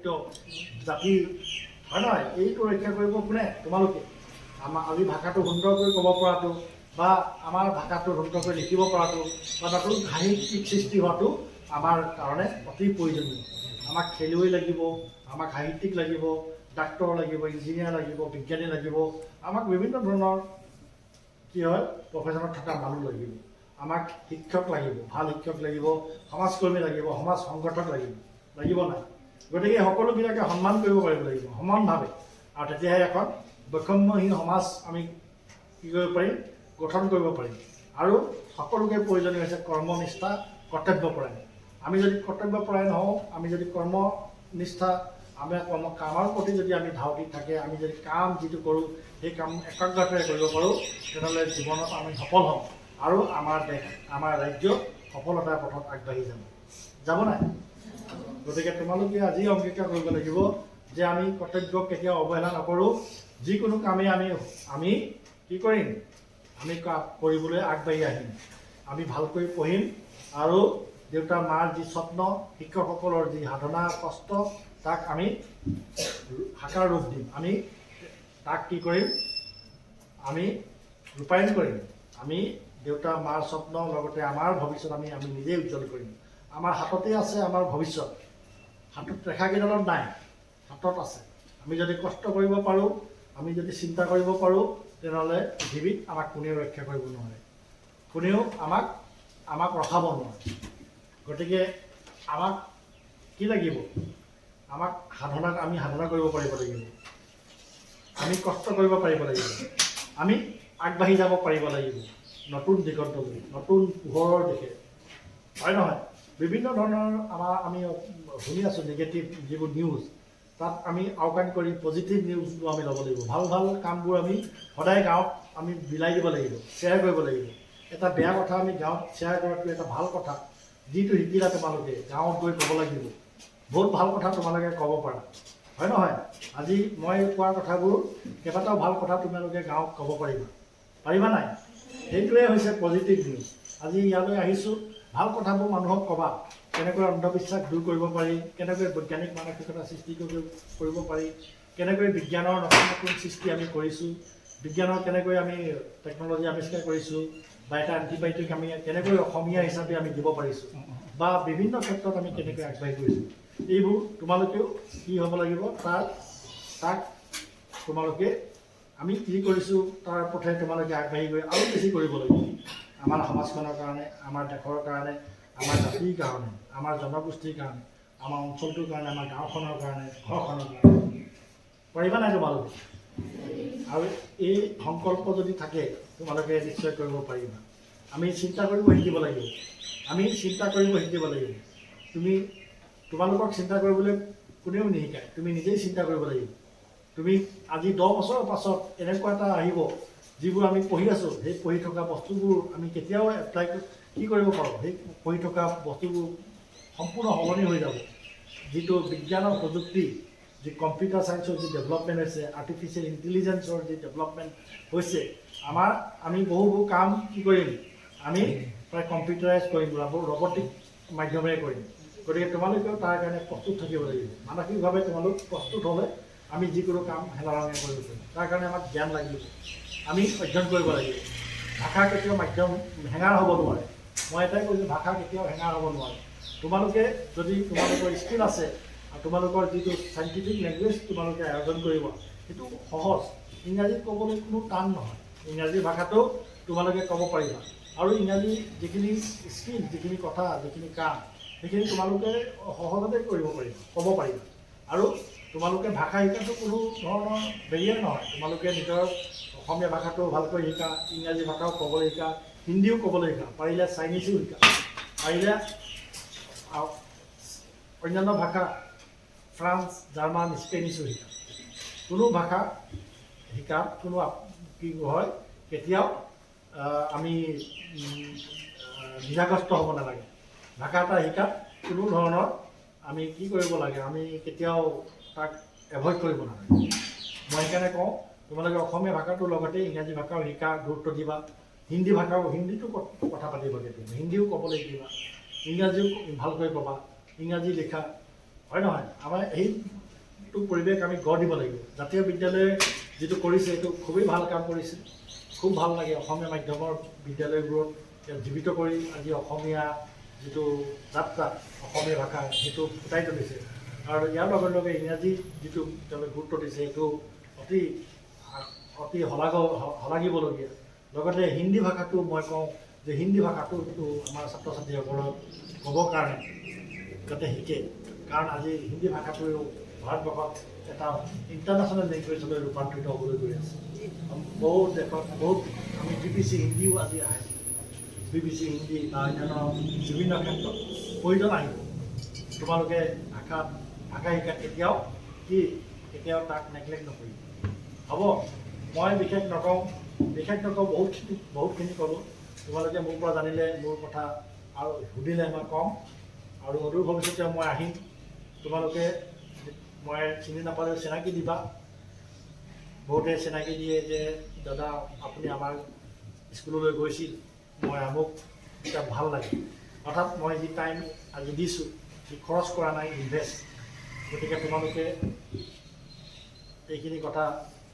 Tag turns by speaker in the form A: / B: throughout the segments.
A: সাহিত্য, জাতি, হয় নহয়? এইটো ৰক্ষা কৰিব কোনে? তোমালোকে। আমাৰ আজি ভাষাটো সুন্দৰকৈ ক'ব পৰাটো বা আমাৰ ভাষাটো সুন্দৰকৈ লিখিব পৰাটো বা নতুন সাহিত্যিক সৃষ্টি হোৱাটো আমাৰ কাৰণে অতি প্ৰয়োজনীয়। আমাক খেলুৱৈ লাগিব, আমাক সাহিত্যিক লাগিব, ডাক্তৰ লাগিব, ইঞ্জিনিয়াৰ লাগিব, বিজ্ঞানী লাগিব, আমাক বিভিন্ন ধৰণৰ কি হয় প্ৰফেশ্যনত থকা মানুহ লাগিব, আমাক শিক্ষক লাগিব, ভাল শিক্ষক লাগিব, সমাজকৰ্মী লাগিব, সমাজ সংগঠক লাগিব। লাগিব নাই? গতিকে সকলোবিলাকে সন্মান কৰিব পাৰিব লাগিব সমানভাৱে আৰু তেতিয়াহে এখন বৈষম্যহীন সমাজ আমি কি কৰিব পাৰিম? গঠন কৰিব পাৰিম। আৰু সকলোকে প্ৰয়োজনীয় হৈছে কৰ্মনিষ্ঠা, কৰ্তব্যপৰায়ণ। আমি যদি কৰ্তব্যপৰায়ণ হওঁ, আমি যদি কৰ্মনিষ্ঠা, আমি কৰ্ম কামৰ প্ৰতি যদি আমি ধাউতি থাকে, আমি যদি কাম যিটো কৰোঁ সেই কাম একাগ্ৰতাৰে কৰিব পাৰোঁ, তেনেহ'লে জীৱনত আমি সফল হ'ম আৰু আমাৰ দেশ, আমাৰ ৰাজ্য সফলতাৰ পথত আগবাঢ়ি যাব। যাব নাই? গতিকে তোমালোকে আজি অংগীকাৰ কৰিব লাগিব যে আমি কৰ্তব্যক কেতিয়াও অৱহেলা নকৰোঁ। যিকোনো কামেই আমি কি কৰিম? আমি কৰিবলৈ আগবাঢ়ি আহিম। আমি ভালকৈ পঢ়িম আৰু দেউতা মাৰ যি স্বপ্ন, শিক্ষকসকলৰ যি সাধনা, কষ্ট, তাক আমি সাকাৰ ৰূপ দিম। আমি তাক কি কৰিম? আমি ৰূপায়ণ কৰিম। আমি দেউতা মাৰ স্বপ্ন লগতে আমাৰ ভৱিষ্যত আমি নিজেই উজ্জ্বল কৰিম। আমাৰ হাততে আছে আমাৰ ভৱিষ্যত। হাতত ৰেখাকেইডালত নাই, হাতত আছে। আমি যদি কষ্ট কৰিব পাৰোঁ, আমি যদি চিন্তা কৰিব পাৰোঁ, তেনেহ'লে পৃথিৱীত আমাক কোনেও ৰক্ষা কৰিব নোৱাৰে, কোনেও আমাক ৰখাব নোৱাৰে। গতিকে আমাক কি লাগিব? আমাক সাধনা, আমি সাধনা কৰিব পাৰিব লাগিব, আমি কষ্ট কৰিব পাৰিব লাগিব, আমি আগবাঢ়ি যাব পাৰিব লাগিব নতুন দিগন্তলৈ, নতুন পোহৰৰ দিশে, হয় নহয়? বিভিন্ন ধৰণৰ আমাৰ আমি শুনি আছোঁ নিগেটিভ যিবোৰ নিউজ, তাত আমি আওকাণ কৰি পজিটিভ নিউজবোৰ আমি ল'ব লাগিব। ভাল ভাল কামবোৰ আমি সদায় গাঁৱত আমি বিলাই দিব লাগিব, শ্বেয়াৰ কৰিব লাগিব। এটা বেয়া কথা আমি গাঁৱত শ্বেয়াৰ কৰাটো এটা ভাল কথা। যিটো শিকিলা তোমালোকে গাঁৱত গৈ ক'ব লাগিব। বহুত ভাল কথা তোমালোকে ক'ব পাৰা, হয় নহয়? আজি মই কোৱা কথাবোৰ কেইবাটাও ভাল কথা তোমালোকে গাঁৱত ক'ব পাৰিবা। পাৰিবা নাই? সেইটোৱে হৈছে পজিটিভ নিউজ। আজি ইয়ালৈ আহিছোঁ, ভাল কথাবোৰ মানুহক ক'বা। কেনেকৈ অন্ধবিশ্বাস দূৰ কৰিব পাৰি, কেনেকৈ বৈজ্ঞানিক মানসিকতা সৃষ্টি কৰিব পাৰি, কেনেকৈ বিজ্ঞানৰ নতুন নতুন সৃষ্টি আমি কৰিছোঁ, বিজ্ঞানৰ কেনেকৈ আমি টেকন'লজি আৱিষ্কাৰ কৰিছোঁ বা এটা এণ্টিবায়'টিক আমি কেনেকৈ অসমীয়া হিচাপে আমি দিব পাৰিছোঁ বা বিভিন্ন ক্ষেত্ৰত আমি কেনেকৈ আগবাঢ়ি গৈছোঁ, এইবোৰ তোমালোকেও কি হ'ব লাগিব, তাক তোমালোকে আমি কি কৰিছোঁ তাৰ পথে তোমালোকে আগবাঢ়ি গৈ আৰু বেছি কৰিব লাগিব। আমাৰ সমাজখনৰ কাৰণে, আমাৰ দেশৰ কাৰণে, আমাৰ জাতিৰ কাৰণে, আমাৰ জনগোষ্ঠীৰ কাৰণে, আমাৰ অঞ্চলটোৰ কাৰণে, আমাৰ গাঁওখনৰ কাৰণে, ঘৰখনৰ কাৰণে। পাৰিবা নাই তোমালোকে? আৰু এই সংকল্প যদি থাকে, তোমালোকে নিশ্চয় কৰিব পাৰিবা। আমি চিন্তা কৰিব শিকিব লাগিব। আমি চিন্তা কৰিব শিকিব লাগিব। তোমালোকক চিন্তা কৰিবলৈ কোনেও নিশিকায়, তুমি নিজেই চিন্তা কৰিব লাগিব। তুমি আজি 10 বছৰৰ পাছত এনেকুৱা এটা আহিব, যিবোৰ আমি পঢ়ি আছোঁ, সেই পঢ়ি থকা বস্তুবোৰ আমি কেতিয়াও এপ্লাই কি কৰিব পাৰোঁ, সেই পঢ়ি থকা বস্তুবোৰ সম্পূৰ্ণ সলনি হৈ যাব। যিটো বিজ্ঞানৰ প্ৰযুক্তি, যি কম্পিউটাৰ চায়েন্সৰ যি ডেভেলপমেণ্ট হৈছে, আৰ্টিফিচিয়েল ইণ্টেলিজেঞ্চৰ যি ডেভেলপমেণ্ট হৈছে, আমি বহু বহু কাম কি কৰিম? আমি প্ৰায় কম্পিউটাৰাইজ কৰিম, ৰবটিক মাধ্যমেৰে কৰিম। গতিকে তোমালোকেও তাৰ কাৰণে প্ৰস্তুত থাকিব লাগিব। মানসিকভাৱে তোমালোক প্ৰস্তুত হ'লে আমি যিকোনো কাম হেলাৰঙে কৰিব পাৰিম। তাৰ কাৰণে আমাক জ্ঞান লাগিব, আমি অধ্যয়ন কৰিব লাগিব। ভাষা কেতিয়াও মাধ্যম হেঙাৰ হ'ব নোৱাৰে। মই এটাই কৈছোঁ, ভাষা কেতিয়াও হেঙাৰ হ'ব নোৱাৰে। তোমালোকে যদি তোমালোকৰ স্কিল আছে আৰু তোমালোকৰ যিটো চাইণ্টিফিক লেংগুৱেজ তোমালোকে আয়োজন কৰিব, সেইটো সহজ। ইংৰাজীত ক'বলৈ কোনো টান নহয়। ইংৰাজী ভাষাটো তোমালোকে ক'ব পাৰিবা আৰু ইংৰাজী যিখিনি স্কিল, যিখিনি কথা, যিখিনি কাম, সেইখিনি তোমালোকে সহজতে কৰিব পাৰিবা, ক'ব পাৰিবা। আৰু তোমালোকে ভাষা শিকাটো কোনো ধৰণৰ বেৰিয়াৰ নহয়। তোমালোকে নিজৰ অসমীয়া ভাষাটো ভালকৈ শিকা, ইংৰাজী ভাষাও ক'বলৈ শিকা, হিন্দীও ক'বলৈ শিকা, পাৰিলে চাইনিজো শিকা, পাৰিলে আৰু অন্যান্য ভাষা ফ্ৰান্স, জাৰ্মান, স্পেনিছো শিকা। কোনো ভাষা শিকাত কোনো কি হয়, কেতিয়াও আমি দ্বিধাগ্ৰস্ত হ'ব নালাগে। ভাষা এটা শিকাত কোনো ধৰণৰ আমি কি কৰিব লাগে, আমি কেতিয়াও তাক এভইড কৰিব নালাগে। মই সেইকাৰণে কওঁ, তোমালোকে অসমীয়া ভাষাটোৰ লগতে ইংৰাজী ভাষাও শিকা, গুৰুত্ব দিবা। হিন্দী ভাষাও, হিন্দীতো কথা পাতিব কেতিয়াবা, হিন্দীও ক'বলৈ শিকিবা, ইংৰাজীও ভালকৈ ক'বা, ইংৰাজী লিখা। হয় নহয়? আমাৰ সেইটো পৰিৱেশ আমি গঢ় দিব লাগিব। জাতীয় বিদ্যালয়ে যিটো কৰিছে, এইটো খুবেই ভাল কাম কৰিছে। খুব ভাল লাগে। অসমীয়া মাধ্যমৰ বিদ্যালয়বোৰত ইয়াত জীৱিত কৰি আজি অসমীয়া যিটো যাত্ৰা, অসমীয়া ভাষা, সেইটো ফুটাই তুলিছে। আৰু ইয়াৰ লগে লগে ইংৰাজী যিটো তেওঁলোকে গুৰুত্ব দিছে, সেইটো অতি অতি শলাগিবলগীয়া। লগতে হিন্দী ভাষাটো মই কওঁ যে হিন্দী ভাষাটো আমাৰ ছাত্ৰ ছাত্ৰীসকলক ক'বৰ কাৰণে যাতে শিকে, কাৰণ আজি হিন্দী ভাষাটোৱেও ভাৰতবৰ্ষত এটা ইণ্টাৰনেশ্যনেল লেংগুৱেজলৈ ৰূপান্তৰিত হ'বলৈ গৈ আছে। বহুত দেশত বহুত আমি বিবিচি হিন্দীও আজি আহে। বিবিচি হিন্দী বা অন্যান্য বিভিন্ন ক্ষেত্ৰত প্ৰয়োজন আহিব। তোমালোকে ভাষা শিকাত কেতিয়াও তাক নেগলেক্ট নকৰিবা। হ'ব, মই বিশেষ নকওঁ, বিশেষ নকওঁ। বহুতখিনি বহুতখিনি ক'লোঁ। তোমালোকে মোৰ পৰা জানিলে, মোৰ কথা আৰু সুধিলে মই ক'ম। আৰু অদূৰ ভৱিষ্যতে মই আহিম। তোমালোকে মই চিনি নাপালেও চিনাকি দিবা। বহুতে চিনাকি দিয়ে যে দাদা, আপুনি আমাৰ স্কুললৈ গৈছিল, মই আমুক। এতিয়া ভাল লাগে। অৰ্থাৎ মই যি টাইম আজি দিছোঁ, সি খৰচ কৰা নাই, ইনভেষ্ট। গতিকে তোমালোকে এইখিনি কথা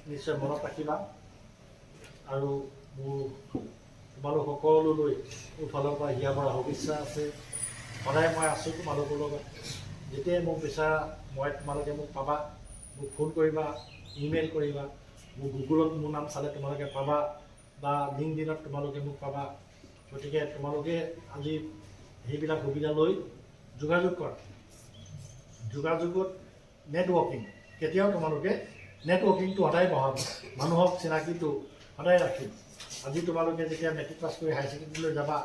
A: নিশ্চয় মনত ৰাখিবা। আৰু মোৰ তোমালোক সকলোলৈ মোৰ ফালৰ পৰা হিয়া ভৰা শুভেচ্ছা আছে। সদায় মই আছোঁ তোমালোকৰ লগত। যেতিয়াই মোক বিচাৰা, তোমালোকে মোক পাবা। মোক ফোন কৰিবা, ইমেইল কৰিবা। মোক গুগলত মোৰ নাম চালে তোমালোকে পাবা বা লিংকডিনত তোমালোকে মোক পাবা। গতিকে তোমালোকে আজি সেইবিলাক সুবিধা লৈ যোগাযোগ কৰা। যোগাযোগত নেটৱৰ্কিং, কেতিয়াও তোমালোকে নেটৱৰ্কিংটো সদায় বঢ়াবা। মানুহক চিনাকিটো সদায় ৰাখিবা। আজি তোমালোকে যেতিয়া মেট্ৰিক পাছ কৰি হায়াৰ ছেকেণ্ডেৰীলৈ যাবা,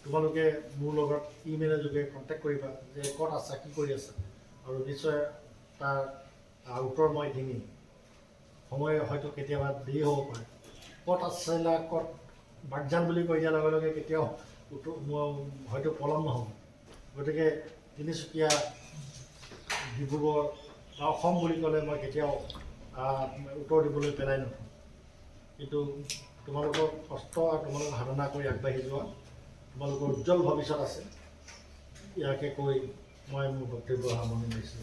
A: তোমালোকে মোৰ লগত ইমেইলৰ যোগে কণ্টেক্ট কৰিবা যে ক'ত আছা, কি কৰি আছা, আৰু নিশ্চয় তাৰ উত্তৰ মই দিমেই। সময় হয়তো কেতিয়াবা দেৰি হ'ব পাৰে। ক'ত আছিলা, ক'ত বাগজান বুলি কৈ দিয়াৰ লগে লগে কেতিয়াও উত্তৰ মোৰ হয়তো পলম নহ'ব। গতিকে তিনিচুকীয়া, ডিব্ৰুগড় বা অসম বুলি ক'লে মই কেতিয়াও উত্তৰ দিবলৈ পেলাই নথওঁ। কিন্তু তোমালোকৰ কষ্ট আৰু তোমালোকৰ সাধনা কৰি আগবাঢ়ি যোৱা। তোমালোকৰ উজ্জ্বল ভৱিষ্যত আছে। ইয়াকে কৈ মই মোৰ বক্তব্য সামৰণি মাৰিছোঁ।